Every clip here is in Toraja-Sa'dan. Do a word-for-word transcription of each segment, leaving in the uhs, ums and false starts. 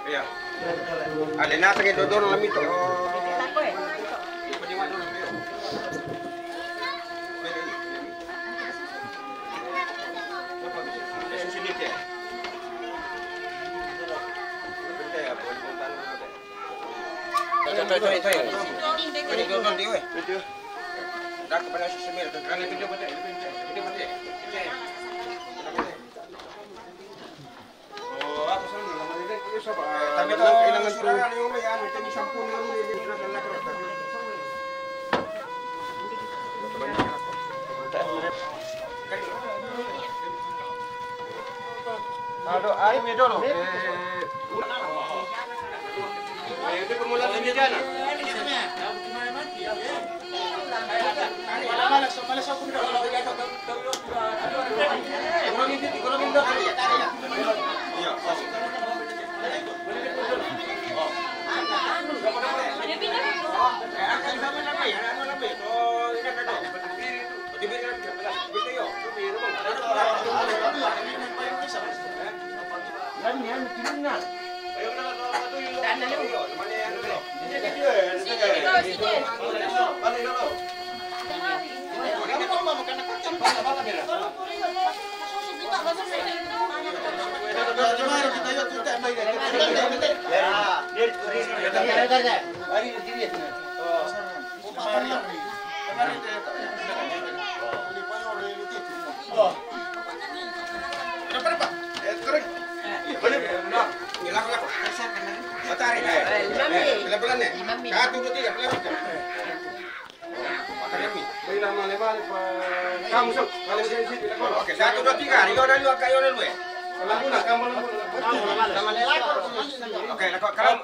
Iya. Ada nasa kayak dodol lami to. Aduh, ayo, mi dulu. Eh, Oke, satu, dua, tiga. Rio dan Luaka, Rio dan Lue. Oke, kalau, kalau,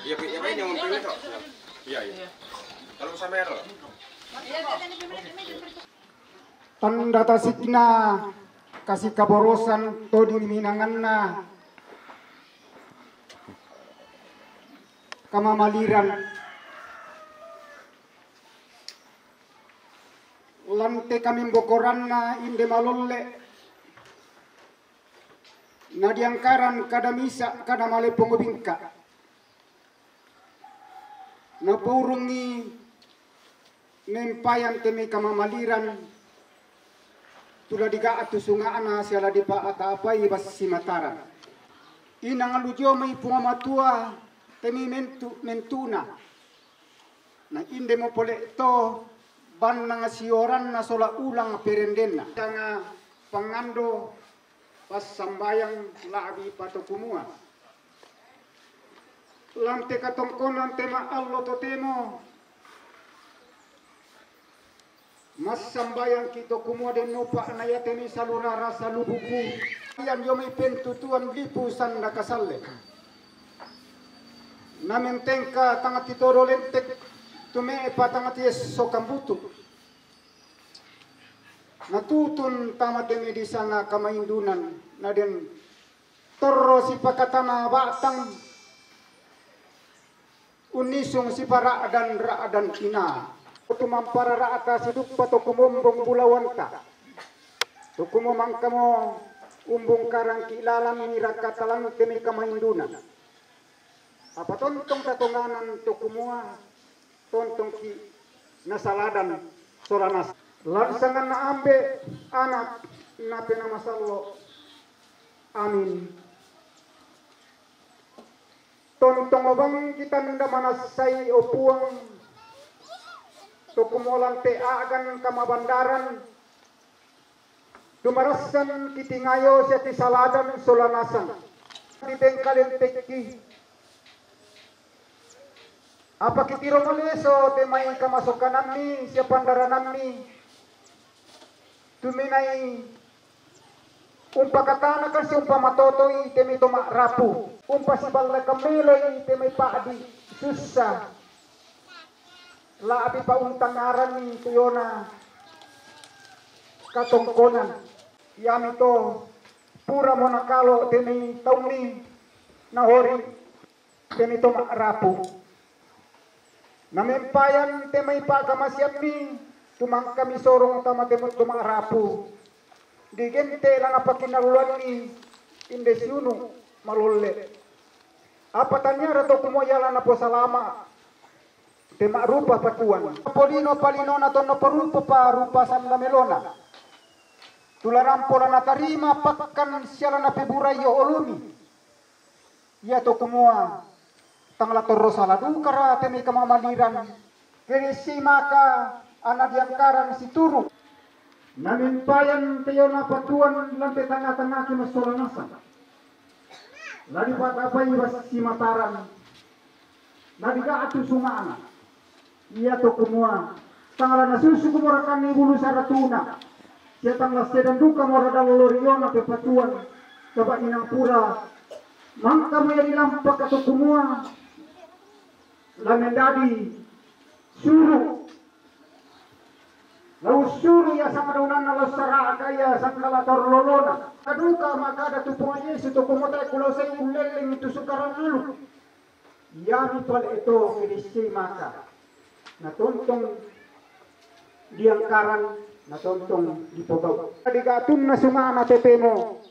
iya, iya, iya, iya. Kalau sama Errol. Tanda tasikna, kasi kaborosan toding minanganna kamamaliran. Lan te kamimbokoranna inde malolle, nadiangkaran kada misa, kada male pongobingka. Napourungi mempayan te mai kamamaliran, tu la diga'tu sunga'na sia la dipa'atapai bassi Mataram. Inang lujo mai Puang Matua te mai mentu, mentuna. Na indemo pole to bannang sioranna sola ulang perendenna. Tanga pangando passambayang la'bi patokumua. Lan te katongkonan te ma'allo totemo massambayangki to kumua den nopa na iate ni salurara salubuku. Ian dio mai pentutuan lipu sanda kasalle. Namentengka tang titodo lentek tume'pa tang tiesso kambutu. Natutun tama te medisana kamaindunan na den torro sipakatana ba'tang unnisung sipara'dan-ra'dan ina. Tumamparara'ta siduppa to kumombong bulawanta. To kumomangkamo umbungkarangki lalanni raka talante mai kamaindunan. Apa tontong tatonganan to kumua tontongki nasaladan sola nas. Lan sanganna Ambe, Anak, na Penaa Masallo. Amin. Tontong bang kita nda manassai, o Puang, to kumolan te a'gan kamabandaran, dumarassan kitingayo sia kisaladan sola nasang. Di bengkalen tekki. Apa kitiro maleso te mai kamasokanammi sia pandaranammi. Tuminai umpakatanakan si umpamatotoi te mai to ma'rapu. Umpasiballakan meloi te mai pa'di sussa. La'bi pa untangaranni tuyona katongkonan. Iami to puramo nakalo te mai taunni nahori te mai to ma'rapu. Na mempayan te mai pakamaseanmi, tu mangka misorong tama te motto ma'rapu. Digente' la napakinalluanni inde siunu' malolle. Apa taniara to kumua iala naposalama' te ma'rupa patuan. Polino palinona tonno parupa parupa sanda melona. Tu la rampo la natarima pakkan siala napeburai olumi. Iato kumua, tang la torro sala dukara te mai kamamaliran, kedessi maka ana diangkaran situru'. Na mempayan te iona patuan lan te tangnga-tangngaki massola nasang. La dipatapai bassi Mataram, na diga'tu sunga'na. Iato kumua, tang la nasusu kumorakanni bulu saratuna, sia tang la sedan duka mora dallo riona pepatuan, saba' inang pura mangkamo ia dilampa kato kumua, la mendadi suru', la ussuru' ia sangdaunanna la ussara'ka ia sangkala torlolona. Kaduka makada tu Puang Yesu to kumua tae' kulau sai ullelleng tu sukaran aluk. Iami pale to kedessi maka. Na tontong diangkaran, na tontong dipogau'. Diga'tunna sunga'na totemo.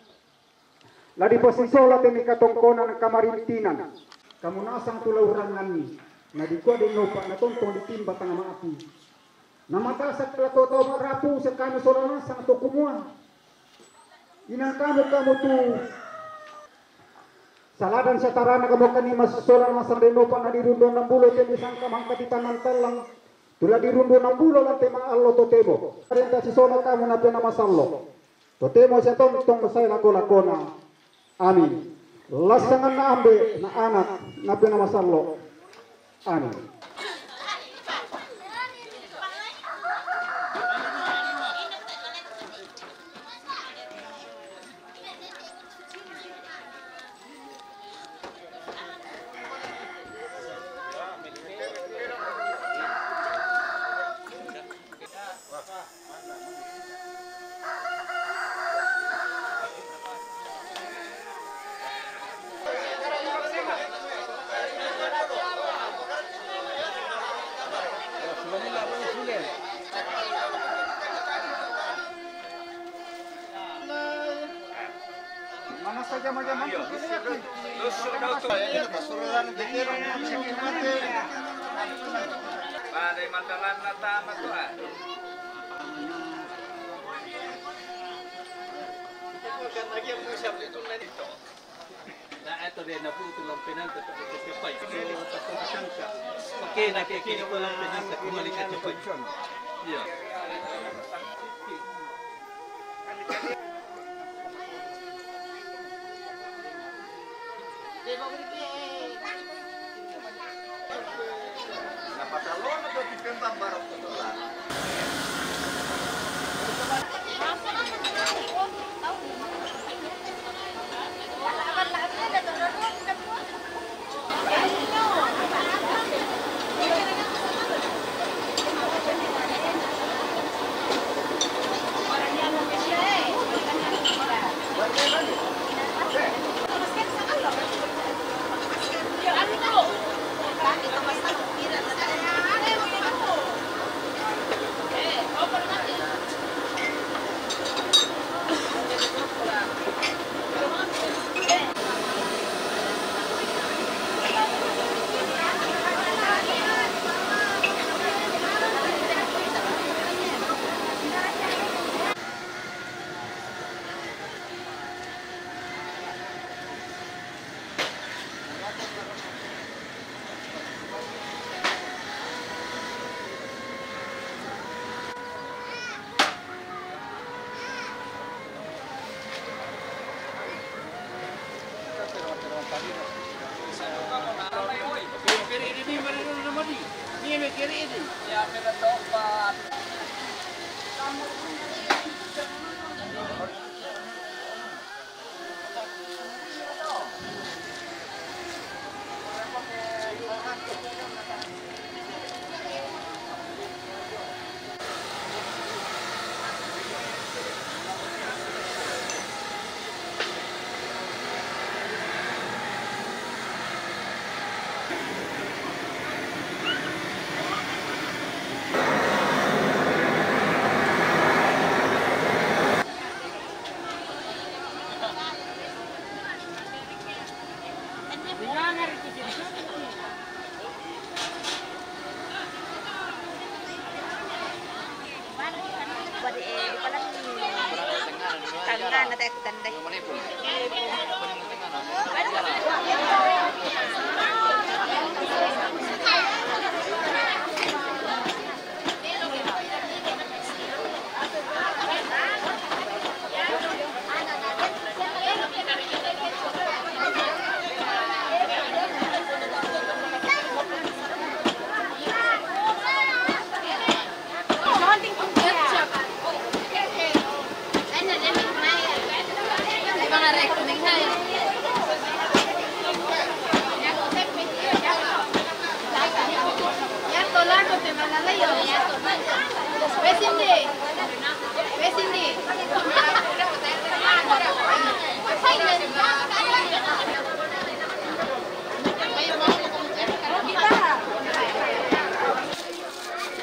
La diposisola te mai katongkonan kamarintinan. Kamu nasang tu la urrangnganni. Na dikua dennopa na tontong ditimba tang ma'api. Na matasak la to tau ma'rapu sekami sola nasang to kumua. Inang kamu kamu tu saladan satarana kamu kani massola nasang dennopa na dirundu annang bulo te mai sangka mangka titanang tallang. Tu la dirundu annang bulo lan te ma'allo totemo. Renta sisono kamu napena masallo. Totemo sia tontong sae lako-lakona. Amin. Lassanganna Ambe' na Anak napena masallo. Amin. Mana saja macam-macam. Pada mandalanna tama tu, ah. Nah, itu dia, nabu tu lampenan tu tak ada siapa. Itu tak ada sangka. Pakai nak kira tu lampenan tu kembali ke cepat. Ya.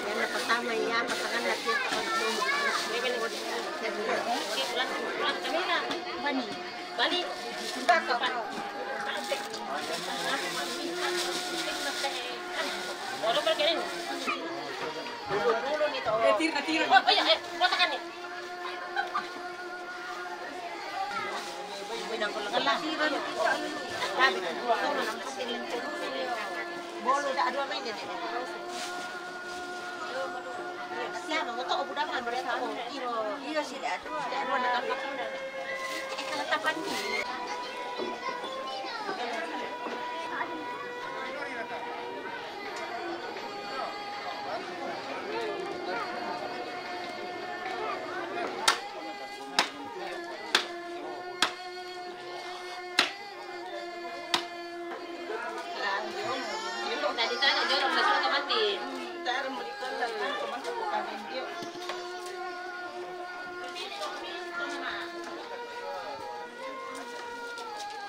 Yang pertama ya, pasangan lagi. Bani. Bani. Eh, tira, tira. Oh, oh, iya, eh, kotakan nih. Bolu, dah dua main deh. Siapa? Mau tahu budak mana? Iro. Iya, sih, dah dua. Dah dua, dah dua. Eh, kalau tapan ni.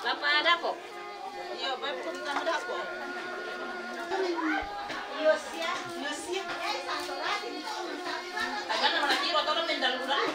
Lapa dako? Iyo, baik, pun tambah dako. Iyo, siap, iyo, siap. Tagana mana kiro, tolong mendal udah.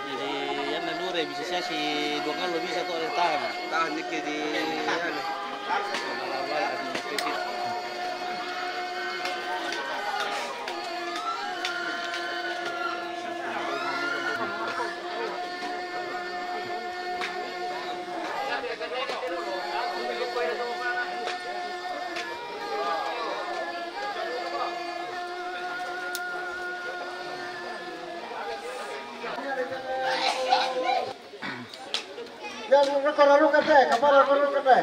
Jadi, yan na dure, bisa siya si dua kali bisa to ada tahan. Tahan dikit di, yan. Wala-wala, di masjid. Yan, reko lalukan te, kapara lalukan te.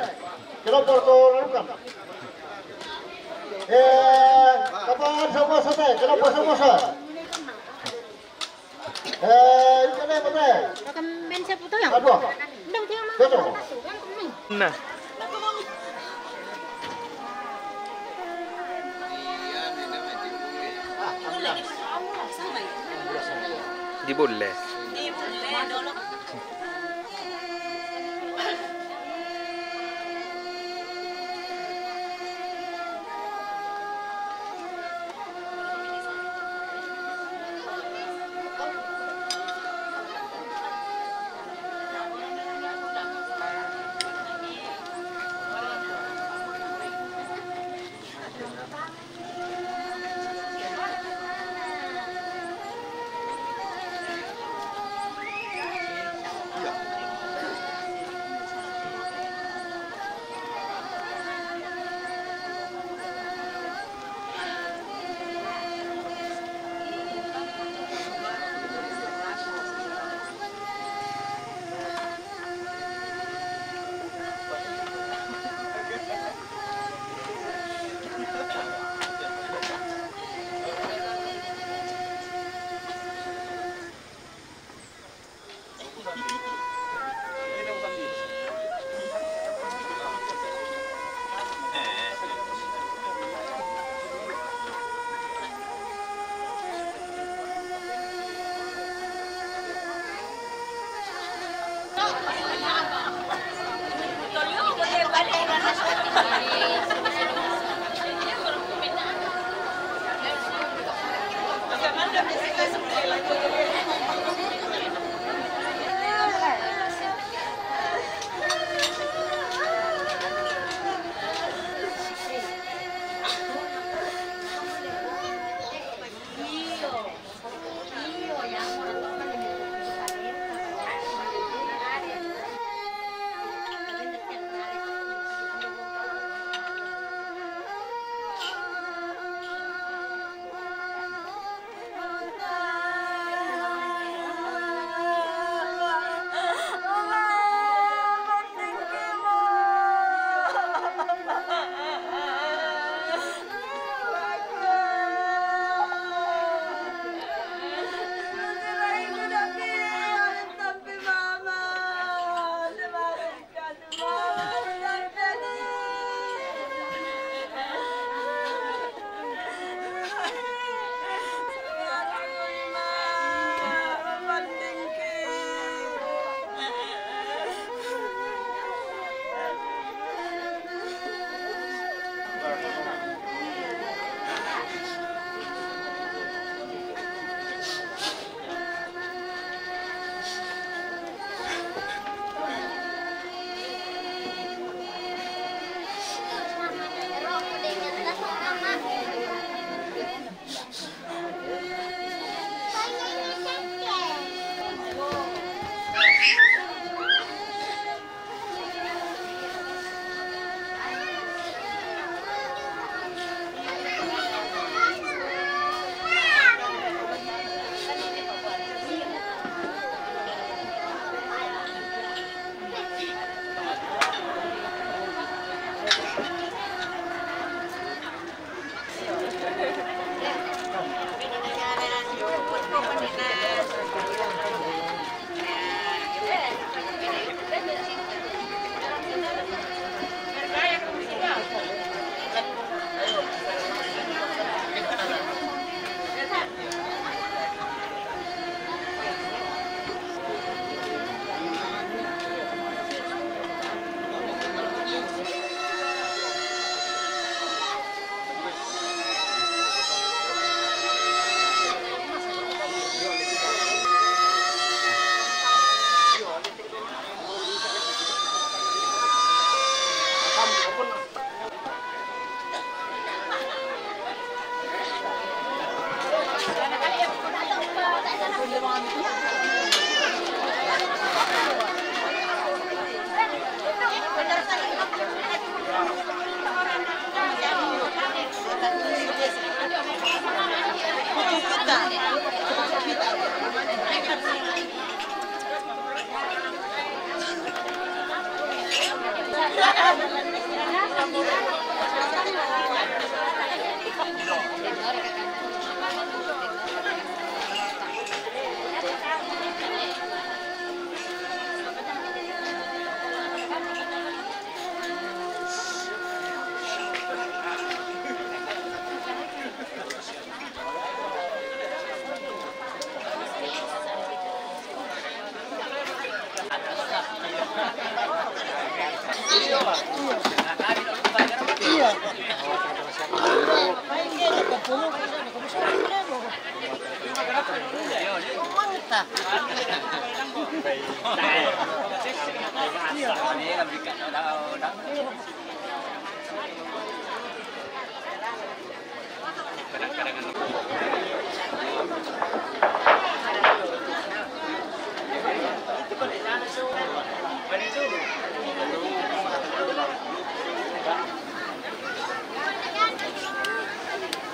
Kelompok to lalukan. Eh, kapara sa moso te, kelompok sa moso. Eh, ito na, ito na. Aduh. Betul. Nah. Di bolle.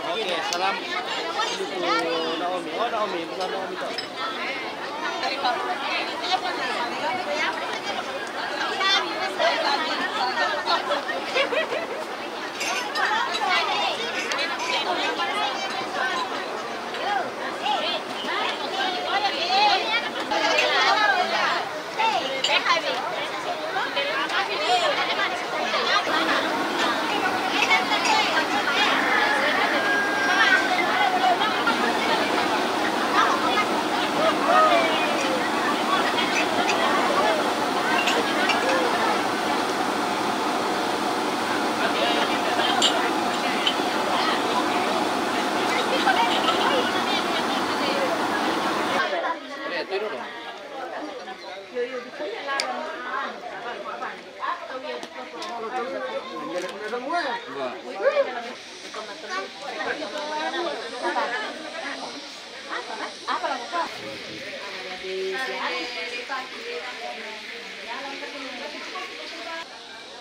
Oke, salam untuk Naomi. Oh, Naomi, bukan Naomi toh.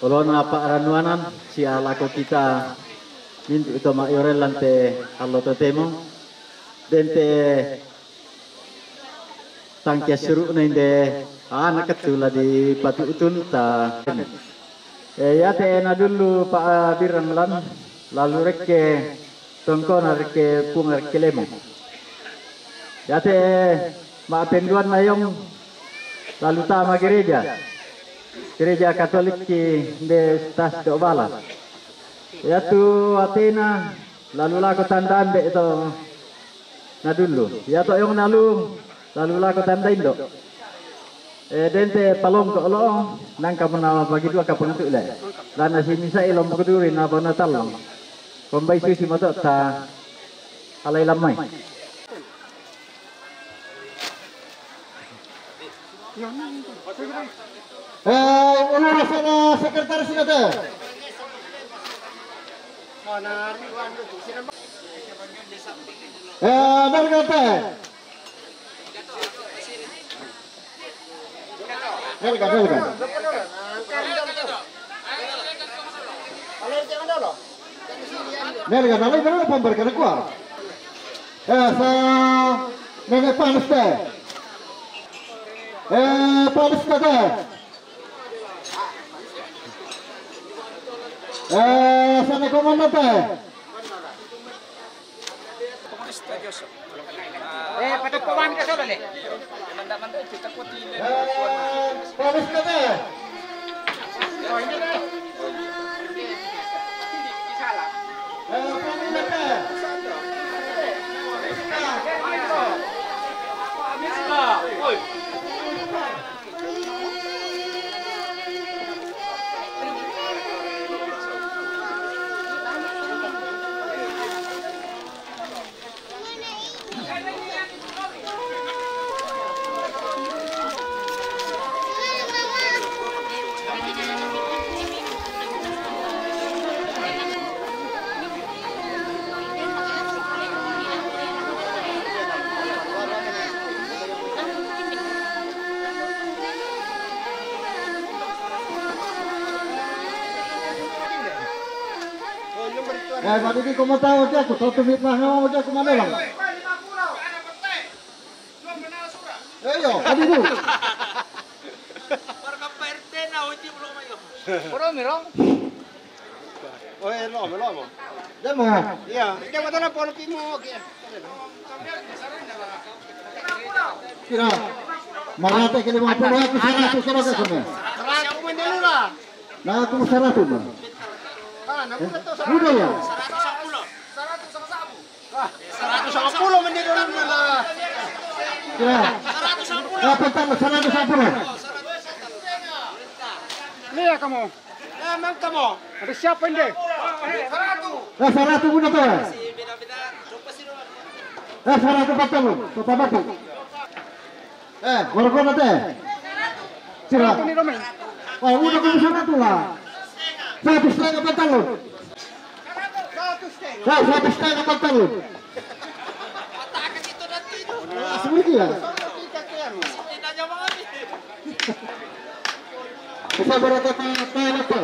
Olona pa'rannuanan sia lako kita mintu' to ma'yorellan te allo totemo. Den te tangkiassuru'na inde ana' kettu la dipatu'tun ta. E, iate nadullu pa'birrang lan, lalu rekke tongkona rekke Puang rekke Lemo. Iate ma'penduanna yong lalu tama gereja, gereja Katolikki inde Tasdo Bala. Iatu atena lalu lako tanda ambe' to nadullu. Iato yong nalu lalu lako tanda indo'. E, den te palongko' lo, nangka muna bagi dua kapangatu le. Lana simisa'i lombok duri na bona tallong. Kombai susi moto ta alai lammai. E, ulurasana sekretaris inate. E, Margate. Nelga, nelga. Nelga, nelga, nelga, pambar kana kuah. E, sa nene panas te. E, panas te. E, sa ne komando te. Eh, pada kawan ke sana le. Eh, panas kata. Eh, panas kata. Eh, Pak Diki, komo tau ojaku, tau tumit lah, ngau ojaku mana lang? Eh, yo, Pak Diki. Poro mi rong. Oh, eh, lo, lo, lo. Demo. Iya, dia kata apa lo pimo, oke. Kira. Marate ke lima puluh aku seratus, seratus, seratus. Seratus, aku main dulu lah. Nah, aku seratus, Bang. Ah, naku betul. Udah ya? Seratus sepuluh. Seratus sama sabu. Ah, seratus sama puluh mending dulu lah. Ya. Seratus sama puluh. Apa tambah seratus sama puluh? Ini ya kamu. Ya, emang kamu. Ada siapa ini? Seratus. Nah, seratus udah tuh. Eh, seratus empat puluh. Bapak-bapak. Eh, warga nate. Sira. Satu nih, Romi. Oh, udah kamu sana tuh lah. Satu setengah patang lu. Nah, satu setengah patang lu. Nah, seperti ya. Bisa berapa kata apa?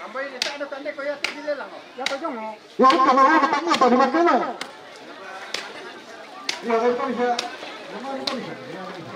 Tambahin, tak ada tanda kau ya, di lelang. Ya, kau jangan. Ya, kalau ada tanya, tadi makan lah. Ya, itu bisa. Memang itu bisa. Ya, bisa.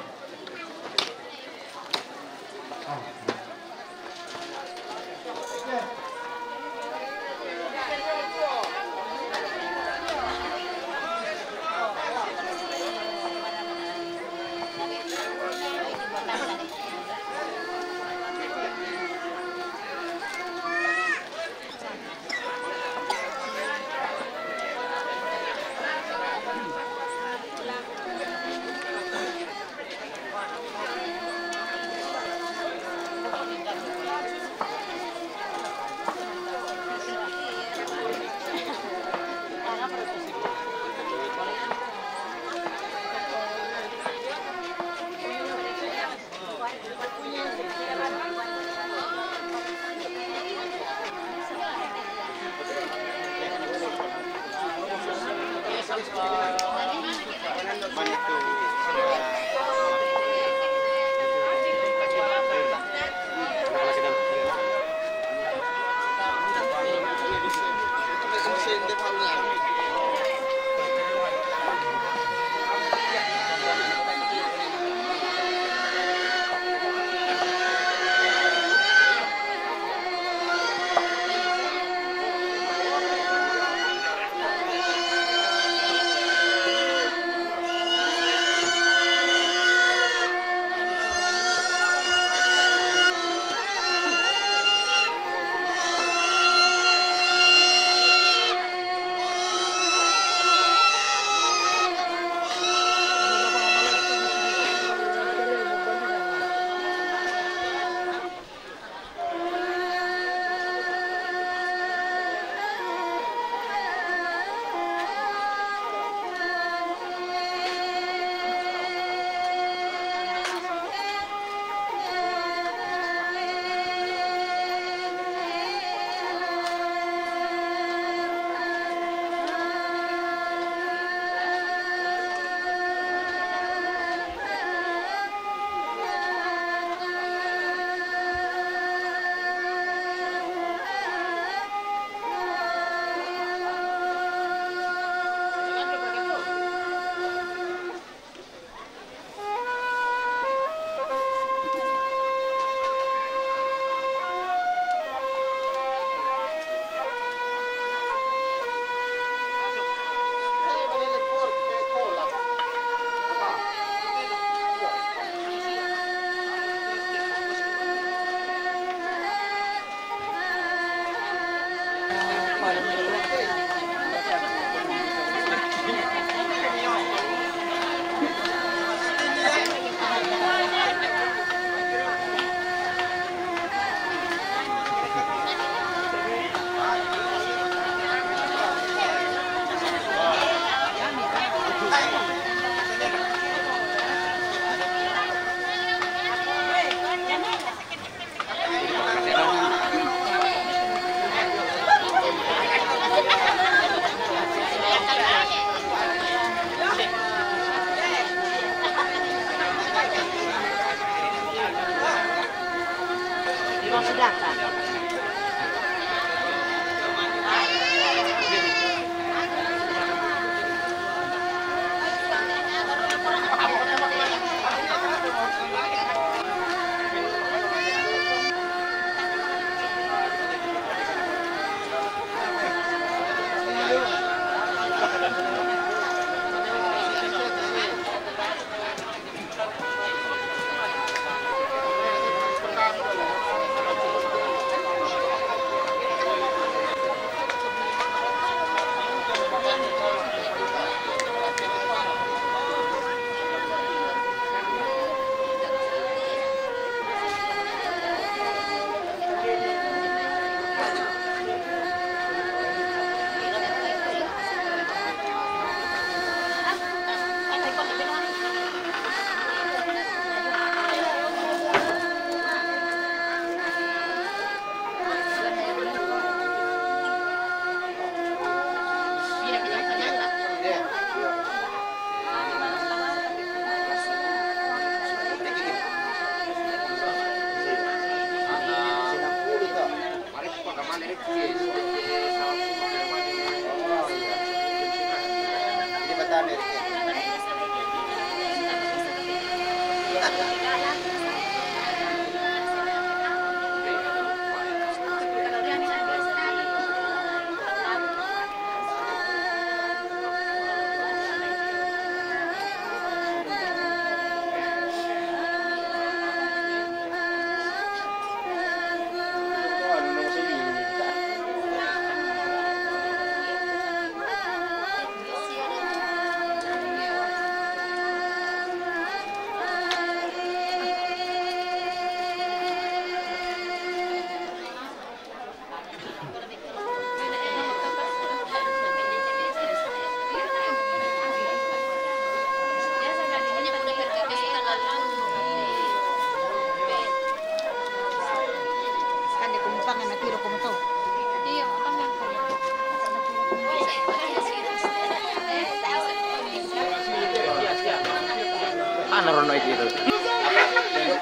Ano ron itu?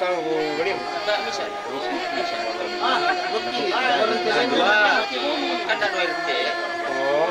Kan ada dua R T. Oh.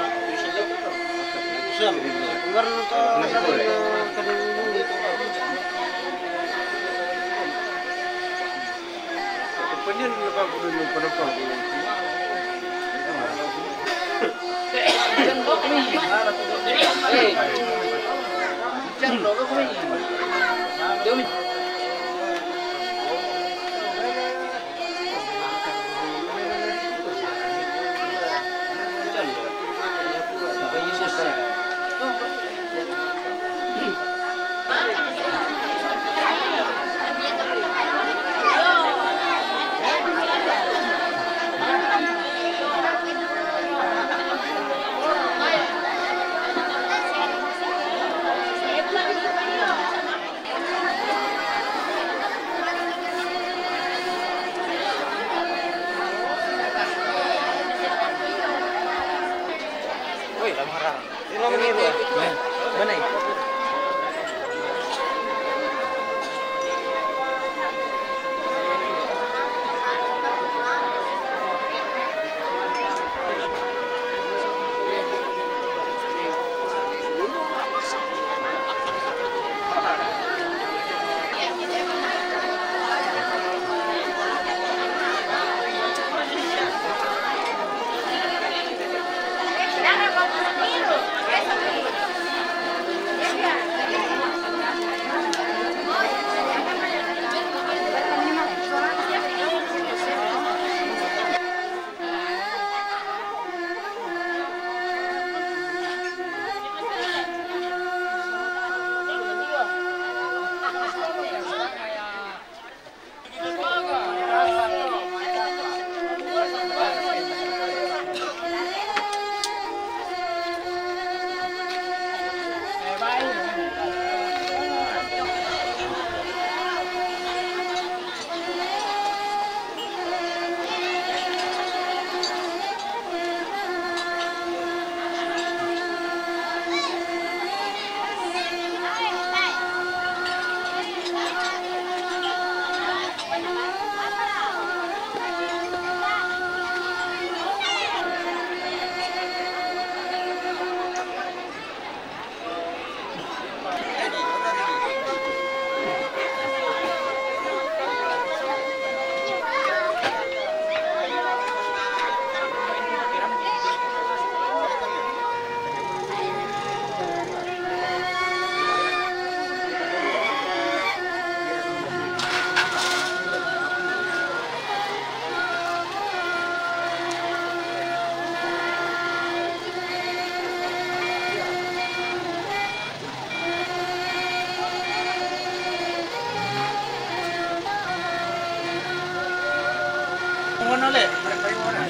Ngono le.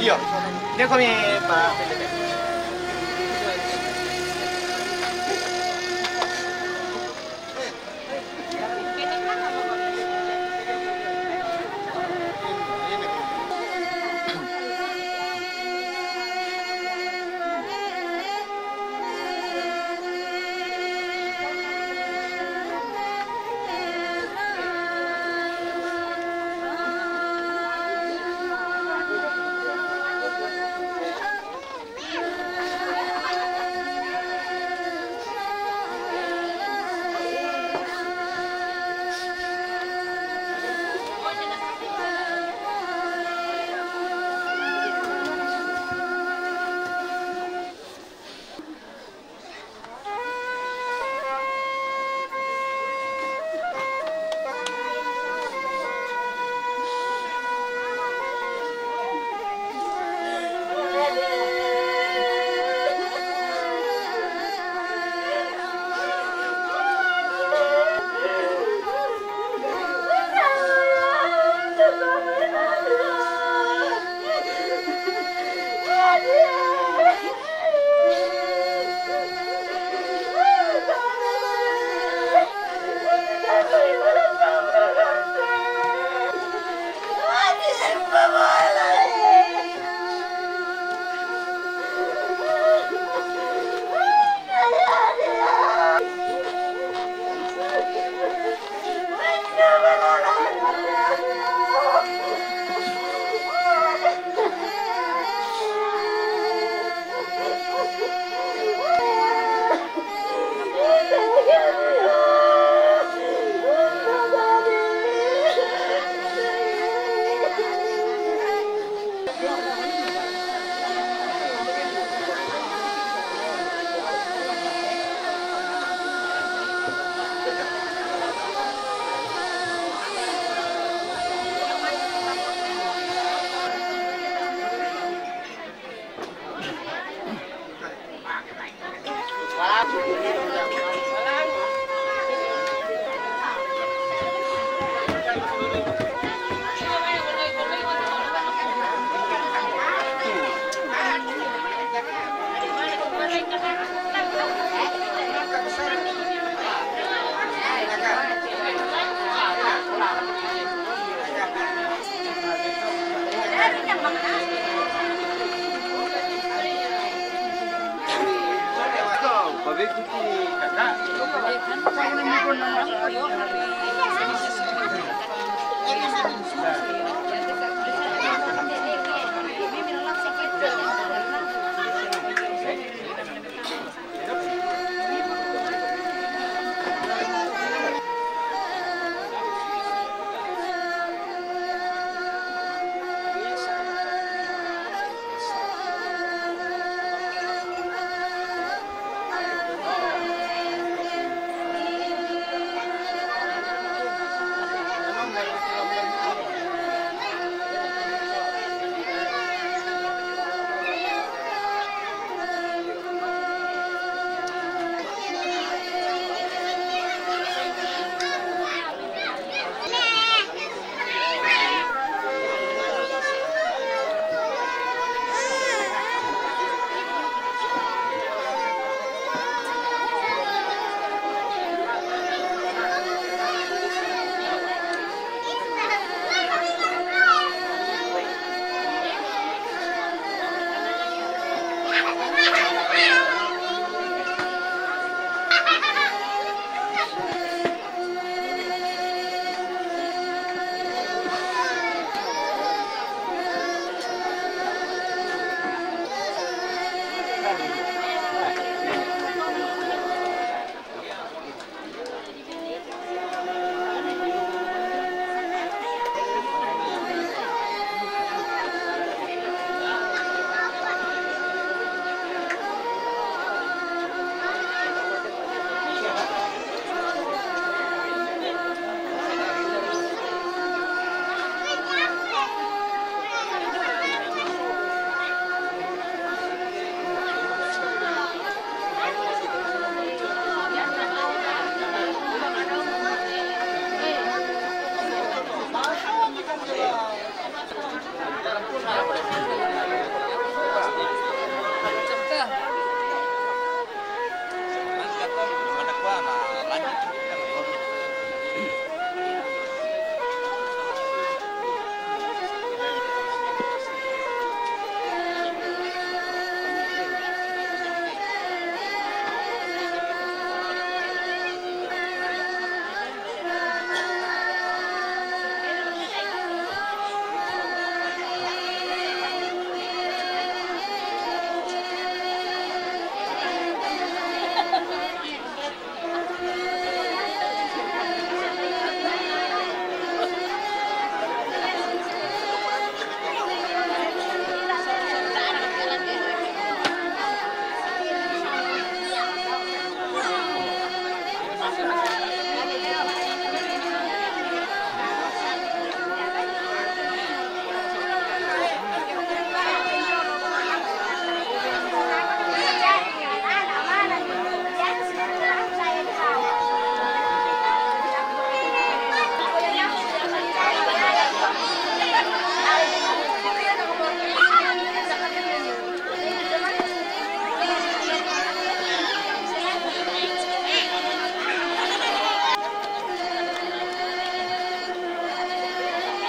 Iya. Dia kami Pak.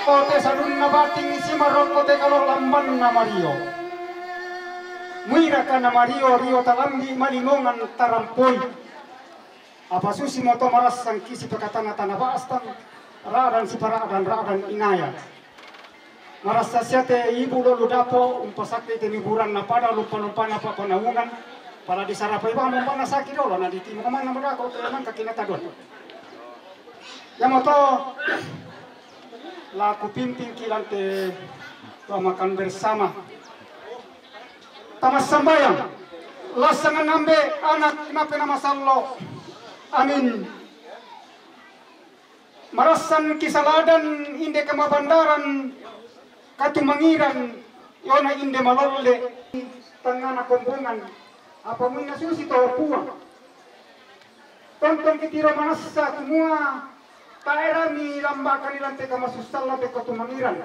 Ko te salunna bating simarokko te kalo lambanna Mario. Muiraka na Mario rio talambi malimongan tarampoi. Apa susimo to marassangki sipakatana tana ba'stan, ra'dan sipara'dan ra'dan inaya. Marassa sia te ibu lolo dapo umpasakke te niburanna pada lompa-lompana pa'panaungan, pala disarapai bang mombana saki dolo na ditimo manna madako te mangka kinatadon. Yamoto la kupimpingki lan te pamakan bersama. Tamassambayang, lassangan ambe anak nape namasallo. Amin. Marassan kisaladan inde kamabandaran katumangiran, yona inde malolle tangngana kombongan, apa muinna susi to Puang. Tontong kitiro manassa kumua taerami lambakani lante kamasussalla te katumangiran.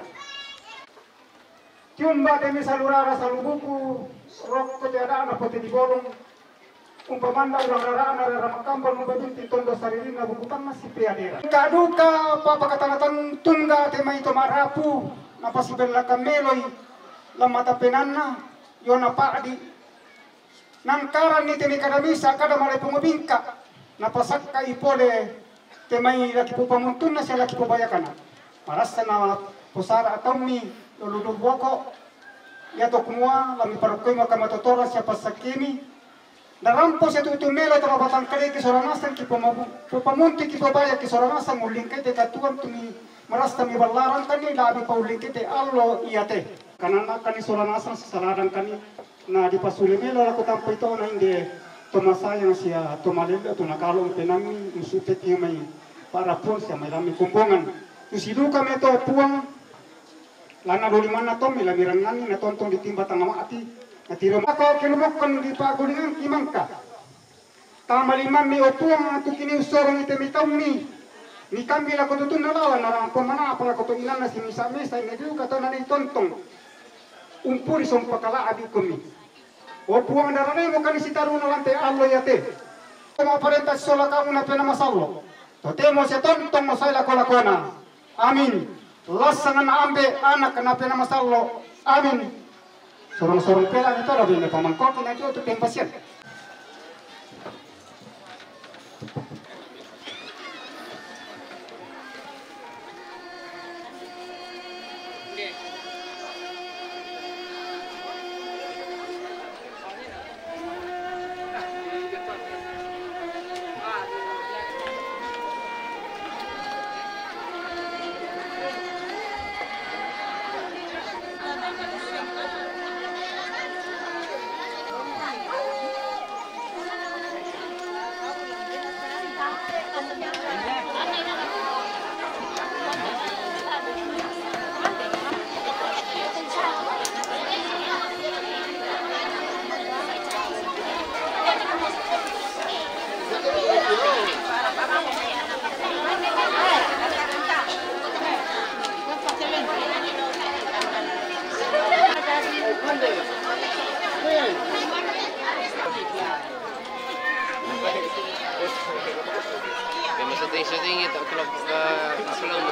Tiumba te misalurara salubuku, rokko te ada'na pote di bolong, umpamanda urang rara'na rara makamban umba binti tondo saririnna buku tanna sipeadera. Kaduka papakatanatang tungga te mai to marapu, napasibellakan meloi, lammata penanna, yona pa'di, Nangkaran ni te mai kada misa, kada malai pungabingka, napasakka i pole te mai laki pupamuntunna sia laki pubayakanna. Marasa na posara ataummi lolo dua boko, iato kumua la miparokkoi maka matotora sia passakkimi, narampo sia tutu melo tara batang kadai ki sola nasang ki pumamu-, pupamunti ki pubaya ki sola nasang ullingkai te katuang tu mi marasa miballarangkanni labi paullingkai te allo iate. Kananakkanni sola nasang sisaladangkanni. Na dipasule melo lako tampa itona inde to masayang sia to malello tu nakalo umpenammi musupe tio mai parapuang sia mai lammi kumbongan. Tu siduka me to Puang, lana dolimanna tommi la mirangani na tontong ditimba tanga mati. Na tiro mako kelumokkan di pagulingan kimangka. Tama limammi o Puang, tu kini usorong ite mitaummi. Mikambi lako tutunna lawan narang pemana apa lako to inanna si misa-misa ine diuka to nani tontong. Umpuri sompa kala abikumi. O Puang, daranemu kani sitaruna lante allo iate. Toma parenta sola kamu na pena masallo. Totemo setontong mo sai lako-lakona. Amin. Lasangan ambe anak na pena masallo. Amin. Sorong-sorong pela ni toro bine pamangkok na jo tu pempasian. Kaya sa tingin ito, club, ah, club.